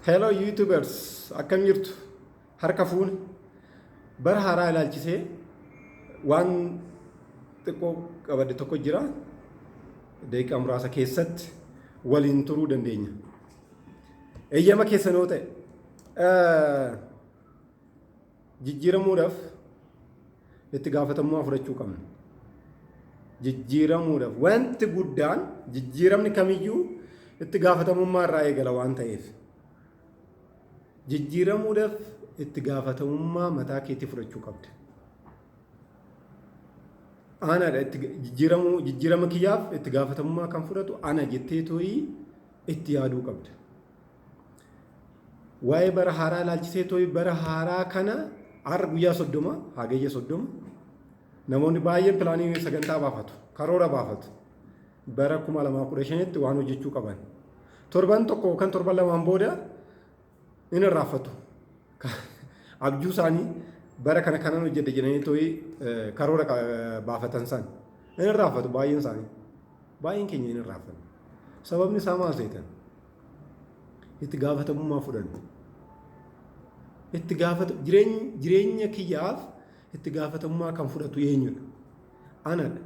Hello YouTubers, akkam jirtu? Harka fuune. Bara haaraa ilaalchisee waan xiqqoo qabadhe tokko jira. Daqiiqaa muraasa keessatti waliin turuu dandeenya. Eeyyama keessan yoo ta'e, jijjiiramuudhaaf itti gaafatamummaa fudhachuu qabna. Jijjiiramuudhaaf wanti guddaan, jijjiiramni kamiyyuu itti gaafatamummaa irraa eegala waan ta'eef. Jijjiiramuudhaaf itti gaafatamummaa mataa keetii fudhachuu qabda. Anaadha itti jijjiiramuu, jijjiirama kiyyaaf itti gaafatamummaa kan fudhatu ana jettee tooyii itti yaaduu qabda. Waa'ee bara haaraa ilaalchisee tooyi, bara haaraa kana har'a guyyaa 30, Hagayya 30, namoonni baay'een pilaanii, sagantaa baafatu, karoora baafatu. Bara 2015tti waan hojjechuu qaban. Torban tokko yookaan torban lamaan booda in irraanfatu. Abjuu isaanii bara kana kanan hojjedhe jedhanii tooyi karoora baafatan san in irraanfatu baay'een isaanii. Baay'een keenya in irraanfanna. Sababni isaa maal seetan? Itti gaafatamummaa fudhannu. Itti gaafata jireenya kiyyaaf itti gaafatamummaa kan fudhatu eenyudha? Anadha.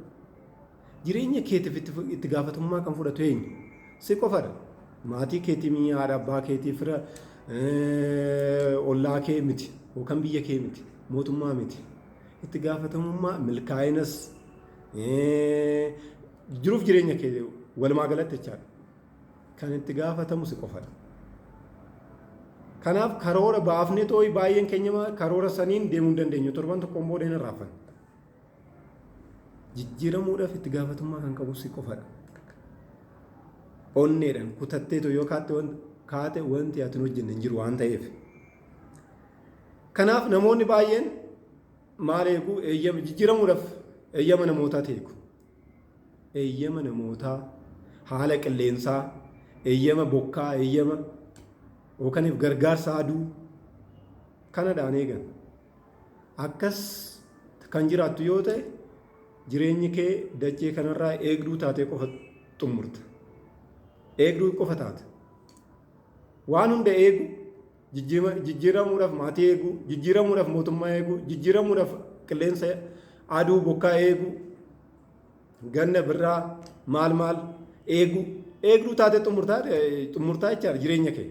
Jireenya keetiif itti gaafatamummaa kan fudhatu eenyu? Si qofadha. Maatii keetii, haadha abbaa keetii, fira, ollaa kee miti yookaan biyya kee miti, mootummaa miti. Itti gaafatamummaa milkaa'inas jiruuf jireenya kee walumaa galatti jechaadha. Kan itti gaafatamu si qofadha. Kanaaf karoora baafnee tooyi baay'een keenya karoora saniin deemuu hin dandeenyu. Torban tokkoon booda hin irraanfanne. Jijjiiramuudhaaf itti gaafatamummaa kan qabu si qofadha. Onneedhaan kutatteetu yoo kaate wanti ati hin hojjenne hin jiru waan ta'eef. Kanaaf namoonni baay'een maal eegu? Eeyyama, jijjiiramuudhaaf eeyyama namootaati eegu. Eeyyama namootaa, haala qilleensaa, eeyyama bokkaa, eeyyama yookaan gargaarsa aduu kanadhaan eegan. Akkas kan jiraattu yoo ta'e, jireenyi kee dachee kanarraa eegduu taatee qofa xumurta. Eegduu qofa taata. Waan hunda eegu, jijjiiramuudhaaf maatii eegu, jijjiiramuudhaaf mootummaa eegu, jijjiiramuudhaaf qilleensa, aduu, bokkaa eegu, ganna, birraa, maal maal eegu, eegduu taatee xumurtaa jechaadha jireenya kee.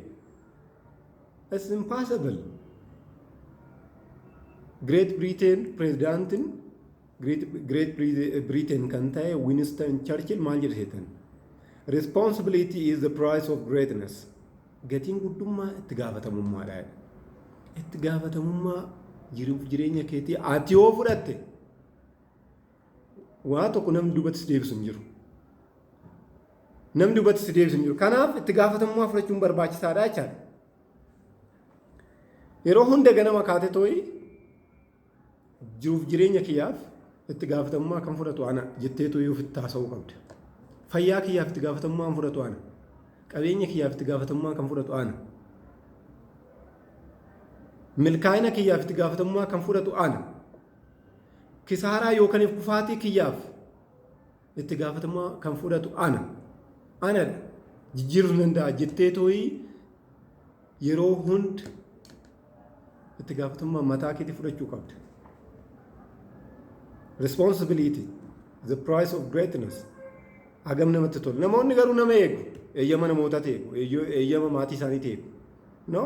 It's impossible. Great Britain pirezidaantiin Great Britain kan ta'e Winston Churchill maal jedhe seetan? "Responsibility is the price of greatness." Gatiin guddummaa itti gaafatamummaadha. Itti gaafatamummaa jiruuf jireenya keetii ati yoo fudhatte, waa tokko namni duubatti si deebisu hin jiru. Namni duubatti si deebisu hin jiru. Kanaaf itti gaafatamummaa fudhachuun barbaachisaadha jechaadha. Yeroo hunda ganama kaate tooyi jiruuf jireenya kiyyaaf itti gaafatamummaa kan fudhatu ana jettee tooyi ofitti haasa'uu qabda. Fayyaa kiyyaaf itti gaafatamummaa kan fudhatu ana. Qabeenya kiyyaaf itti gaafatamummaa kan fudhatu ana. Milkaa'ina kiyyaaf itti gaafatamummaa kan fudhatu ana. Kisaaraa yookaan kufaatii kiyyaaf itti gaafatamummaa kan fudhatu ana. Anadha. Jijjiiruu danda'a jettee tooyi yeroo hunda itti gaafatamummaa mataa keetii fudhachuu qabda. Responsibility, the price of greatness. Hagam namatti tola. Namoonni garuu nama eegu. Eeyyama namootaati eegu. Eeyyama maatii isaaniiti eegu. No.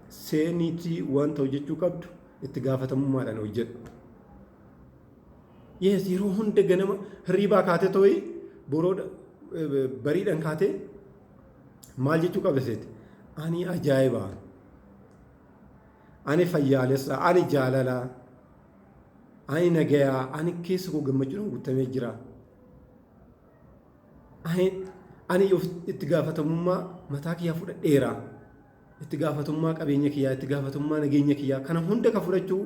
Seeniitii wanta hojjechuu qabdu itti gaafatamummaadhaan hojjedhu. Yes, yeroo hunda ganama hirriibaa kaatee tooyi, boroodha bariidhaan kaatee maal jechuu qabda seeti? Ani ajaa'iba. Ani fayyaalessa, ani jaalalaa, ani nagayaa, ani keessa koo gammachuudhaan guutamee jira. Ani itti gaafatamummaa mataa kiyyaa fudhadheera. Itti gaafatamummaa qabeenya kiyyaa, itti gaafatamummaa nageenya kiyyaa kana hunda kan fudhachuu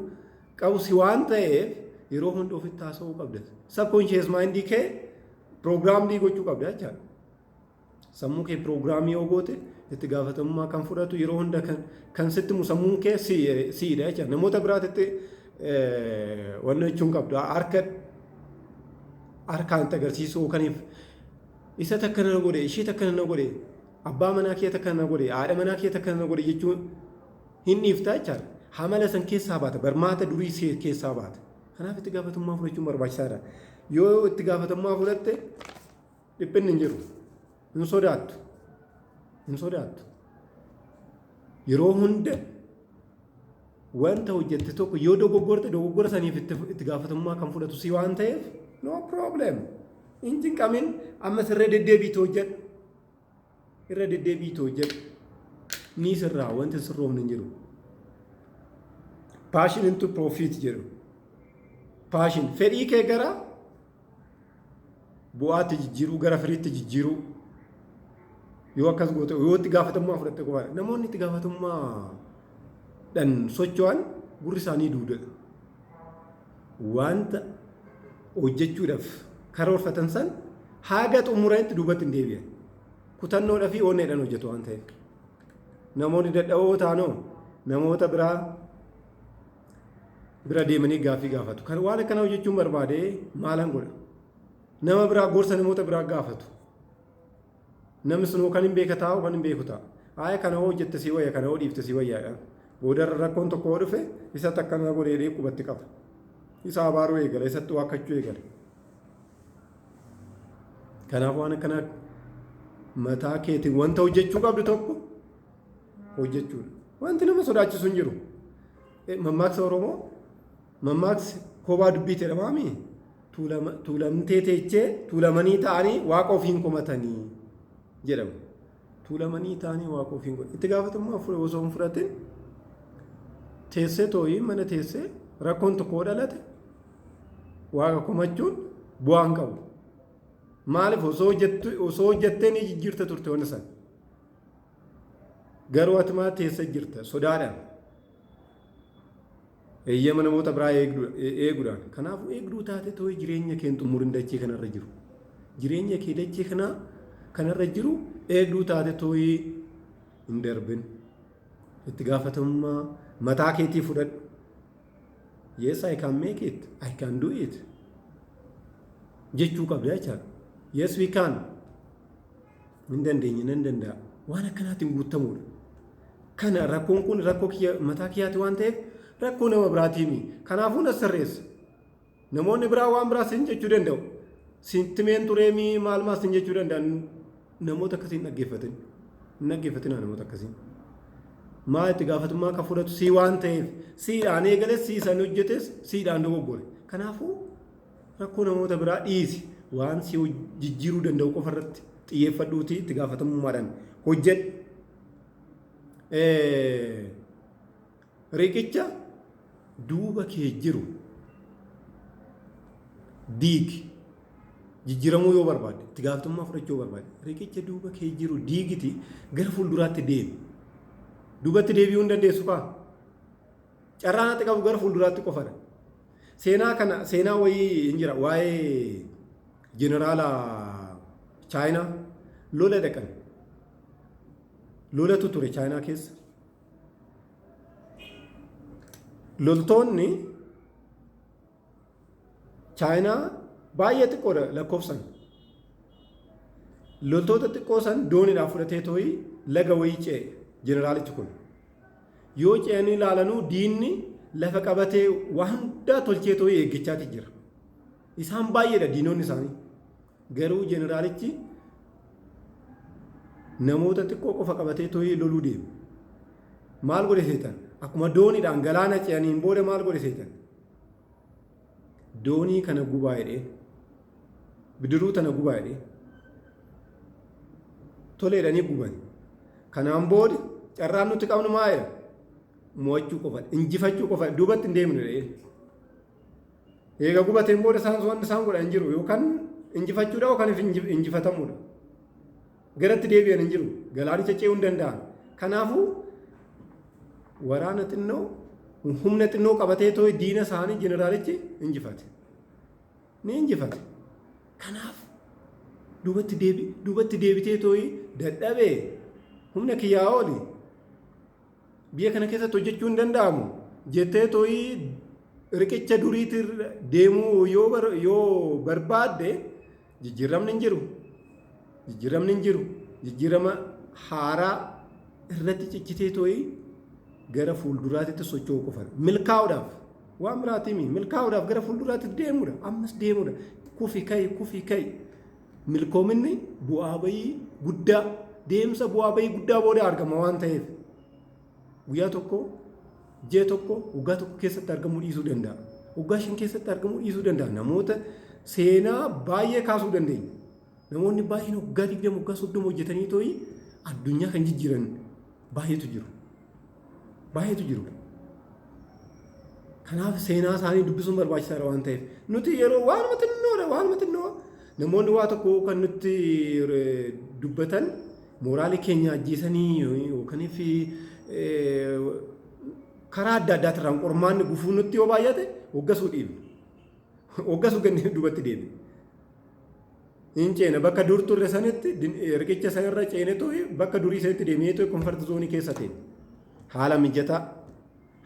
qabu si waan ta'eef, yeroo hunda ofitti haasa'uu qabda. Subconscious mind kee programii gochuu qabda jechaadha. Sammuu kee programii yoo goote, itti gaafatamummaa kan fudhatu yeroo hunda kan sitti himu sammuun kee siidha jechaadha. Namoota biraatitti wanna jechuun qabdu, harka harkaan itti agarsiisuu kaniif isa takka na godhe, ishee takka na godhe. Abbaa manaa kee akkana godhe, haadha manaa kee akkana godhe jechuun hin dhiiftaa jechaadha. Hamala san keessaa baata, barmaata durii keessaa baata. Kanaaf itti gaafatamummaa fudhachuun barbaachisaadha. Yoo itti gaafatamummaa fudhatte, dhiphinni hin jiru. Hin sodaattu. Hin sodaattu. Yeroo hunda wanta hojjette tokko yoo dogoggorte, dogoggora saniif itti gaafatamummaa kan fudhatu si waan ta'eef, no problem. Hin cinqamin. Ammas irra deddeebiitu hojjedhu. Irra deddeebiitu hojjedhu. Ni sirraa, wanti sirroofne hin jiru. Passion into profit jedhu. Passion, fedhii kee gara bu'aatti jijjiiruu, gara firiitti jijjiiruu. Yoo akkas goote, yoo itti gaafatamummaa fudhatte qofaadha. Namoonni itti gaafatamummaadhaan socho'an gurri isaanii duudadha. Wanta hojjechuudhaaf karoorfatan san haga xumuranitti duubatti hin deebi'an. Kutannoodhaa fi onneedhaan hojjetu waan ta'eef. Namoonni dadhaboo taanoo namoota biraa bira deemanii gaaffii gaafatu. Kan waan akkana hojjechuun barbaade maalan godha? Nama biraa gorsa namoota biraa gaafatu. Namni sun kan hin beeka taa'u, kan hin beeku ta'a. Haaya, kana hoo hojjette si wayya, kana hoo dhiifte si wayyaadha. Boodarra rakkoon tokko hoo dhufe, isatti akkana godhee qubatti qaba. Isa abaaruu eegala, isatti waakkachuu eegala. Kanaaf waan akkanaa mataa keetiin wanta hojjechuu qabdu tokko hojjechuudha. Wanti nama sodaachisu hin jiru. Mammaaksa Oromoo, mammaaksi kophaa dubbii jedhamaami. Tuulamtee teechee, tuulamanii ta'anii waaqa ofiin komatanii jedhamu. Tuulamanii ta'anii waaqa ofiin komatanii. Itti gaafatamummaa osoo hin fudhatin teessee tooyii mana teessee rakkoon tokko dhalate waaqa komachuun bu'aa hin qabu. Maaliif? Osoo hojjettee ni jijjiirte turte wanti sana. Garuu ati maal teessee jirta sodaadhaan? Eeyyama namoota biraa eeguudhaan. Kanaafuu eegduu taate too'ii jireenya kee hin xumurin dachee kanarra jiru. Jireenya kee dachee kanarra jiru eegduu taate too'ii hin darbin. Itti gaafatamummaa mataa keetii fudhadhu. "Yes, I can make it. I can do it." Jechuu qabda jechaadha. Yes, we can. Hin dandeenye, nan danda'a. Waan akkanaatiin guutamuudha. Kana rakkoon kun rakkoo kiyya mataa kiyyaati waan ta'eef rakkoo nama biraatiimi. Kanaafuu na sirreessa. Namoonni biraa waan biraa sin jechuu danda'u. Sintimeen tureemii maal maal sin jechuu danda'an, namoota akkasii hin dhaggeeffatin. Hin dhaggeeffatinaa namoota akkasii. Maa itti gaafatamummaa kan fudhatu sii waan ta'eef, siidhaan eegales, sii san hojjetes, siidhaan dogoggore. Kanaafuu rakkoo namoota biraa dhiisi, waan si jijjiiruu danda'u qofa irratti xiyyeeffadhuutii itti gaafatamummaadhaan hojjedhu. Riqicha duuba kee jiru diigi. Jijjiiramuu yoo barbaadde, itti gaafatamummaa fudhachuu yoo barbaadde, riqicha duuba kee jiru diigiti gara fuulduraatti deemi. Duubatti deebi'uu hin dandeessu kaa. Carraan ati qabu gara fuulduraatti qofadha. Seenaa kana, seenaa wayii hin jira, waa'ee jeneraala Chaayinaa. Lola dhaqan. Lolatu ture Chaayinaa keessa. Loltoonni Chaayinaa baay'ee xiqqoodha lakkoofsan. Loltoota xiqqoo san dooniidhaan fudhatee tooyi laga wayii ce'e jeneraalichi kun. Yoo ce'anii ilaalanuu, diinni lafa qabatee waan hundaa tolchee tooyi eeggachaati jira. Isaan baay'eedha, diinonni isaanii. Garuu jeneraalichi namoota xiqqoo qofa qabatee tooyi loluu deema. Maal godhe seetan? Akkuma dooniidhaan galaana ce'aniin booda maal godhe seetan? "Doonii kana gubaa" jedhee. "Bidiruu tana gubaa" jedhee. Toleedhanii guban. "Kanaan booda carraan nuti qabnu maalidha? Mo'achuu qofa, injifachuu qofa, duubatti hin deemnu" jedhee. Eega gubateen booda isaan wanti isaan godhan hin jiru, yookaan injifachuudha yookaan injifatamuudha. Garatti deebi'an hin jiru. Galaanicha ce'uu hin danda'an. Kanaafuu waraana xinnoo, humna xinnoo qabatee too'e diina isaanii jeneraalichi injifate. Ni injifate. Kanaaf duubatti deebitee too'i dadhabee, humna kiyyaa oli, biyya kana keessatti hojjechuu hin danda'amu jettee too'ii riqicha duriitti deemuu yoo barbaadde, jijjiiramni hin jiru. Jijjiiramni hin jiru. Jijjiirama haaraa irratti cichitee tooyi gara fuulduraatitti socho'uu qofadha. Milkaa'uudhaaf waan biraatiimi, milkaa'uudhaaf gara fuulduraatti deemuudha. Ammas deemuudha. Kufi ka'i, kufi ka'i. Milkoominni bu'aa bayii guddaa, deemsa bu'aa bayii guddaa booda argama waan ta'eef guyyaa tokko, ji'a tokko, waggaa tokko keessatti argamuu dhiisuu danda'a. Waggaa 5 keessatti argamuu dhiisuu danda'a. Namoota seenaa baay'ee kaasuu dandeenya. Namoonni baay'een waggaa 20, waggaa 30 hojjetanii tooyi addunyaa kan jijjiiran baay'eetu jiru. Baay'eetu jiru. Kanaaf seenaa isaanii dubbisuun barbaachisaadha waan ta'eef. Nuti yeroo waanuma xinnoodha, waanuma xinnoo namoonni waa tokko kan nutti dubbatan mooraalii keenya ajjeesanii yookaan fi karaa adda addaatirraan qormaanni gufuu nutti yoo baay'ate hoggasuu dhiibna. Hoggasuu gannee duubatti deebina. Hin ceena, bakka dur turre sanitti, riqicha sanirra ceenetu bakka durii sanitti deebineetu comfort zone keessa teenya. Haala mijataa,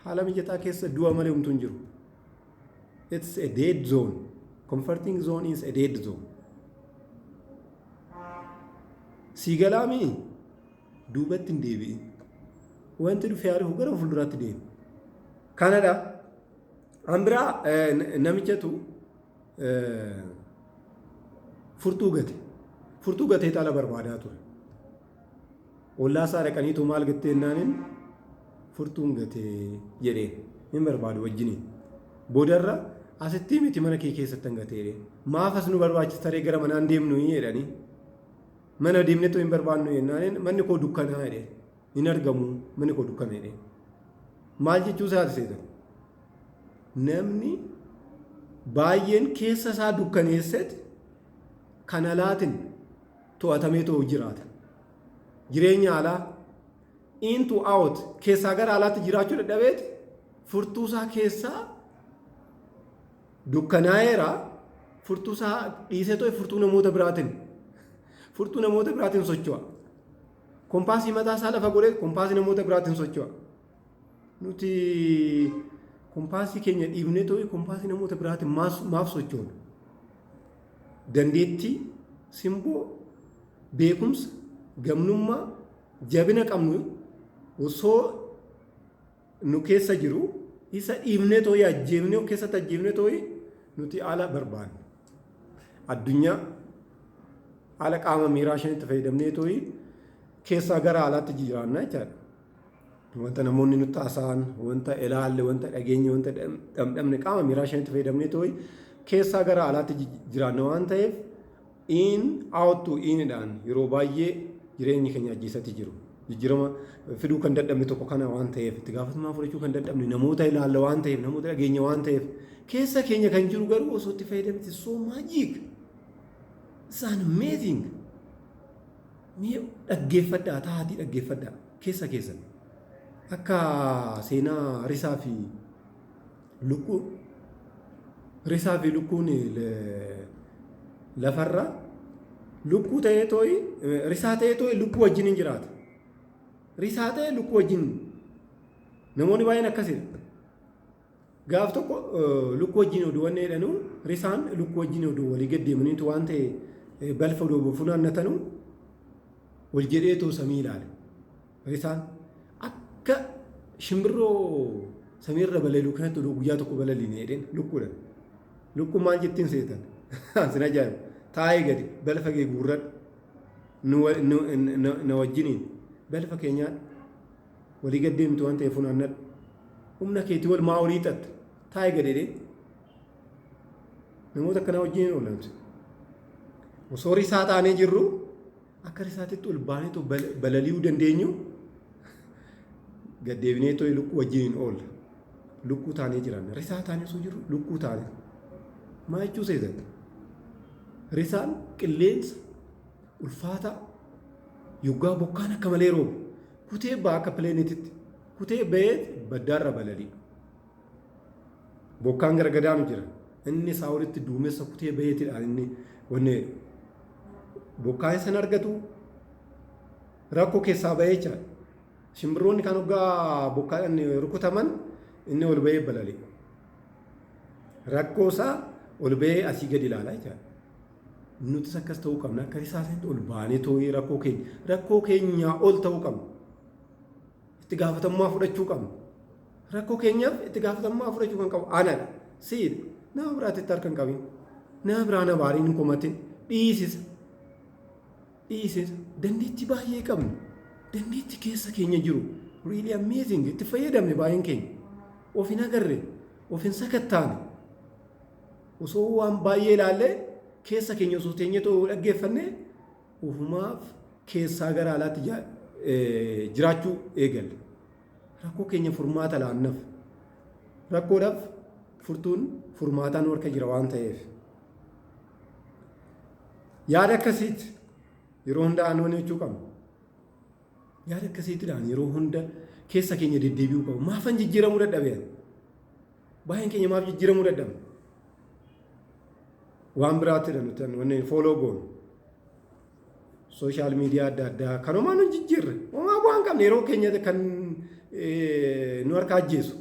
haala mijataa keessa du'a malee homtuu hin jiru. It's a dead zone. Comforting zone is a dead zone. Sii galaamii duubatti hin deebi'in. Wanti dhufe haa dhufu, gara fuulduraatti deemi. Kanadha. An biraa namichatu furtuu gate. Furtuu gatee xala barbaadaa ture. Ollaa isaa dhaqaniitu maal gattee jennaanin furtuun gatee jedheen. Hin barbaadu wajjiniin. Boodarra asitti miti, mana kee keessatti hangatee jedheen. Maaf as nu barbaachisa taree, gara manaan deemnu jedhanii. Mana deemnetu hin barbaannu jennaanin manni koo dukkanaa jedheen. Hin argamu, manni koo dukkana jedheen. Maal jechuu isaati seetan? Namni baay'een keessa isaa dukkaneesseet kan alaatiin to'atamee ta'u jiraata. Jireenya alaa in to out, keessaa gara alaatti jiraachuu dadhabeet furtuu isaa keessaa dukkanaa'eera, furtuu isaa dhiisee ta'e furtuu namoota biraatiin socho'a. Kompaasii mataa isaa lafa godhee kompaasii namoota biraatiin socho'a. Nuti kompaasii keenya dhiibnee ta'e kompaasii namoota biraatiin maaf sochoona? Dandeettii, simboo, beekumsa, gamnummaa, jabina qabnu osoo nu keessa jiru isa dhiibnee too'ii ajjeefnee, of keessatti ajjeefnee too'ii nuti ala barbaanna. Addunyaa haala qaama miiraa shanitti fayyadamnee too'ii keessaa gara alaatti jiraanna jechaadha. Wanta namoonni nutti haasa'an, wanta ilaalle, wanta dhageenye, wanta dhamdhamne qaama miiraa shanitti fayyadamnee too'ii keessaa gara alaatti jiraanna waan ta'eef in out to inidhaan yeroo baay'ee jireenyi keenya ajjeesatti jiru. Jijjiirama fiduu kan dadhabne tokko kana waan ta'eef, itti gaafatamummaa fudhachuu kan dadhabne namoota ilaalla waan ta'eef, namoota dhageenya waan ta'eef, keessa keenya kan jiru garuu osoo itti fayyadamte so magic. It's an amazing. Mee dhaggeeffadhaa, taatii dhaggeeffadhaa keessa keessan. Akka seenaa risaa fi lukkuu, risaa fi lukkuun lafarra lukkuu ta'ee too'i, risaa ta'ee too'i lukkuu wajjin hin jiraata. Risaa ta'ee lukkuu wajjin, namoonni baay'een akkasidha. Gaaf tokko lukkuu wajjin oduu wanni jedhanu, risaan lukkuu wajjin oduu walii gad deemaniitu waan ta'e balfa oduu funaannatanu wal jedhee too samii ilaale. Risaan akka shimbirroo samiirra balali'u kanatti oduu guyyaa tokko balaliine jedheen lukkuudhaan. Lukkuun maal jettiin seetan? Sin ajaa'iba. Taa'ee gadi balfa kee guurradhu. Na wajjiniin balfa keenyaa walii gad deemtu waan ta'eef funaannadhu. Humna keetii wal maa olii xatta. Taa'ee gadi jedhee. Namoota akkanaa wajjiniin oolantu. Osoo risaa taanee jirru akka risaatitti ol baanee balali'uu dandeenyu gad deebinee too lukkuu wajjiniin oolla. Lukkuu taanee jiranna. Risaa taanee osoo jirru lukkuu taane. Maa jechuu seetan? Risaan qilleensa ulfaataa yoggaa bokkaan akka malee roobu kutee ba'a, akka pileeniititti kutee ba'ee baddaarra balali'a. Bokkaan gara gadaanu jira. Inni isaa olitti duumessa kutee ba'eetidhaan inni wanni jedhu. Bokkaan san argatu rakkoo keessaa ba'ee jechaadha. Shimbirroonni kan hoggaa bokkaadhaan rukutaman inni ol ba'ee balali'a. Rakkoo isaa ol ba'ee asii gadi ilaala jechaadha. Nutis akkas ta'uu qabna. Akka risaa sanitti ol baanee too'ee rakkoo keenyaa ol ta'uu qabna. Itti gaafatamummaa fudhachuu qabna. Rakkoo keenyaaf itti gaafatamummaa fudhachuu kan qabu anadha. Siidha. Nama biraatti harka hin qabin. Nama biraa na baariin hin komatin. Dhiisisa. Dhiisisa. Dandeettii baay'ee qabna. Dandeettii keessa keenya jiru. Really amazing. Itti fayyadamne baay'een keenya. Of hin agarre. Of hin sakattaane. Osoo waan baay'ee ilaallee, keessa keenya osoo teenyee too dhaggeeffanne, ofumaaf keessaa gara alaatti jiraachuu eegalle. Rakkoo keenya furmaata laannaaf. Rakkoodhaaf furtuun furmaataan harka jira waan ta'eef. Yaada akkasiiti yeroo hunda aanoon jechuu qabna. Yaada akkasiitidhaan yeroo hunda keessa keenya deddeebi'uu qabu. Maafan jijjiiramuu dadhabee? Baay'een keenya maaf jijjiiramuu dadhabne? Waan biraatti nuti wanni follow goonu. Social media adda addaa kan homaa nu jijjiirre, homaa bu'aa hin qabne, yeroo keenya kan nu harkaa ajjeesu.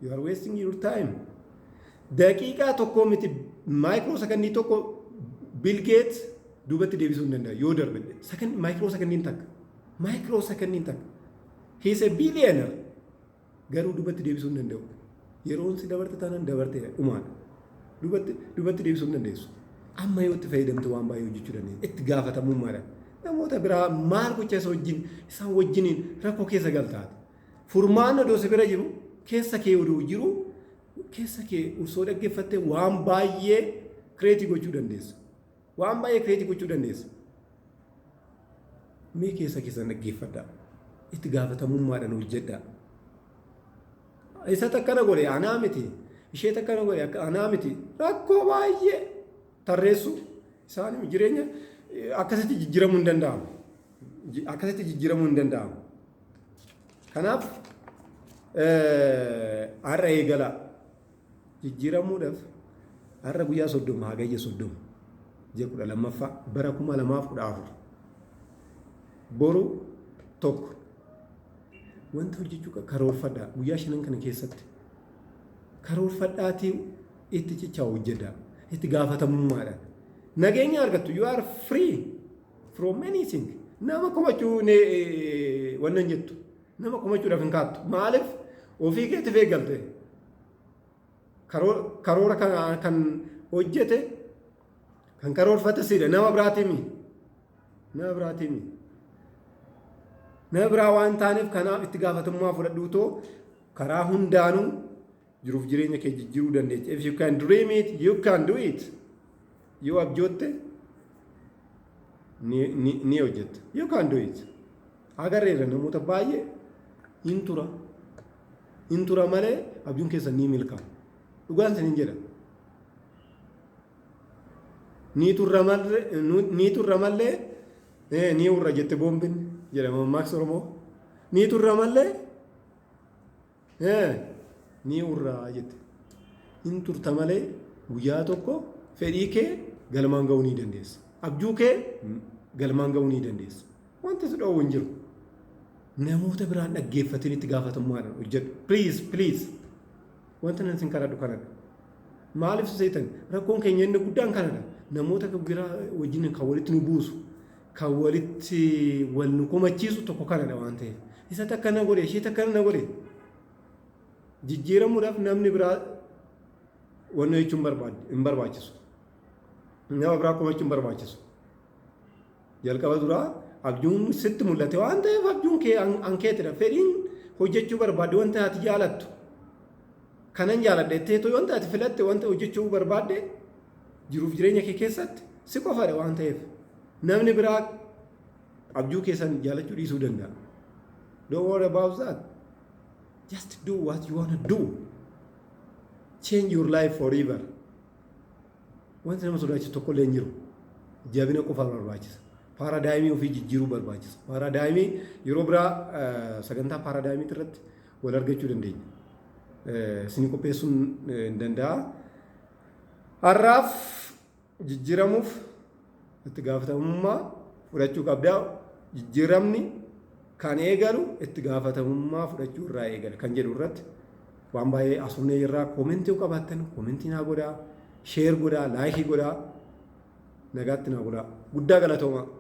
You are wasting your time. Daqiiqaa tokko miti, micro second tokko Bill Gates duubatti deebisuu hin danda'u yoo darbe. Micro secondiin takka. Micro secondiin takka. He is a billionaire. Garuu duubatti deebisuu hin danda'u. Yeroon si dabarte taanaan dabarte, dhumaadha. Duubatti deebisuu hin dandeessu. Amma yoo itti fayyadamte waan baay'ee hojjechuu dandeessa. Itti gaafatamummaadhaan. Namoota biraa maal gocha isa wajjin isaan wajjiniin rakkoo keessa galtaate? Furmaan odoo si bira jiru, keessa kee odoo jiru, keessa kee osoo dhaggeeffatte waan baay'ee create gochuu dandeessa. Waan baay'ee create gochuu dandeessa. Mee keessa keessan dhaggeeffadhaa. Itti gaafatamummaadhaan hojjedhaa. Isa takkana godhe, anaa miti. Ishee takkana godhe, anaa miti. Rakkoo baay'ee tarreessu isaan jireenya akkasitti jijjiiramuu hin danda'amu. Akkasitti jijjiiramuu hin danda'amu. Kanaaf har'a eegalaa jijjiiramuudhaaf. Har'a guyyaa 30, Hagayya 30, ji'a 12ffaa, bara 2014, boru 1. Wanta hojjechuu karoorfadhaa. Guyyaa shanan kana keessatti karoorfadhaatii itti cichaa hojjedhaa, itti gaafatamummaadhaan nageenya argattu. You are free from anything. Nama komachuu wannan jettu, nama komachuudhaaf hin kaattu. Maaliif? Ofii keetiif eegalte. Karoora kan hojjete, kan karoorfate siidha. Nama biraatiimi, nama biraatiimi, nama biraa waan taaneef. Kanaaf itti gaafatamummaa fudhadhuutoo karaa hundaanuu jiruuf jireenya kee jijjiiruu dandeessa. If you can dream it, you can do it. Yoo abjootte ni hojjetta. You can do it. Agarreerra namoota baay'ee. Hin tura. Hin tura malee abjuun keessan ni milkaa'a. Dhugaan isiniin jedha. Ni turra malee ni urra jette boombiin jedhama mammaaksa Oromoo. Ni turra malee ni urraa jette. Hin turta malee guyyaa tokko fedhii kee galmaan ga'uu ni dandeessa. Abjuu kee galmaan ga'uu ni dandeessa. Wanti si dhoowwu hin jiru. Namoota biraan dhaggeeffatin, itti gaafatamummaadhaan hojjedhu. Please, please. Wanta nan isin kadhadhu kanadha. Maaliif seetan? Rakkoon keenya inni guddaan kanadha. Namoota biraa wajjin kan walitti nu buusu, kan walitti wal nu komachiisu tokko kanadha waan ta'eef. Isa takka na godhe, ishee takka na godhe. Jijjiiramuudhaaf namni biraa wanna jechuun hin barbaachisu. Nama biraa komachuu hin barbaachisu. Jalqaba duraa abjuun sitti mul'ate waan ta'eef abjuun kee ankeetidha. Fedhiin hojjechuu barbaadde, wanta ati jaalattu. Kanan jaaladha jetteetoo wanta ati filatte, wanta hojjechuu barbaadde jiruuf jireenya kee keessatti si qofadha waan ta'eef. Namni biraa abjuu keessan jaalachuu dhiisuu danda'a. Don't worry about that. Just do what you wanna do. Change your life forever. Wanti nama sodaachisu tokko illee hin jiru. Jabina qofa barbaachisa. Paradigm ofii jijjiiruu barbaachisa. Paradigm yeroo biraa sagantaa paradigm irratti wal argachuu dandeenya. Isin qopheessuun hin danda'a. Har'aaf jijjiiramuuf itti gaafatamummaa fudhachuu qabdaa. Jijjiiramni kan eegalu itti gaafatamummaa fudhachuu irraa eegala kan jedhu irratti waan baay'ee asumnee irraa. Comment yoo qabaattan comment naa godhaa, share godhaa, like godhaa. Nagaatti naa bulaa. Guddaa galatoomaa.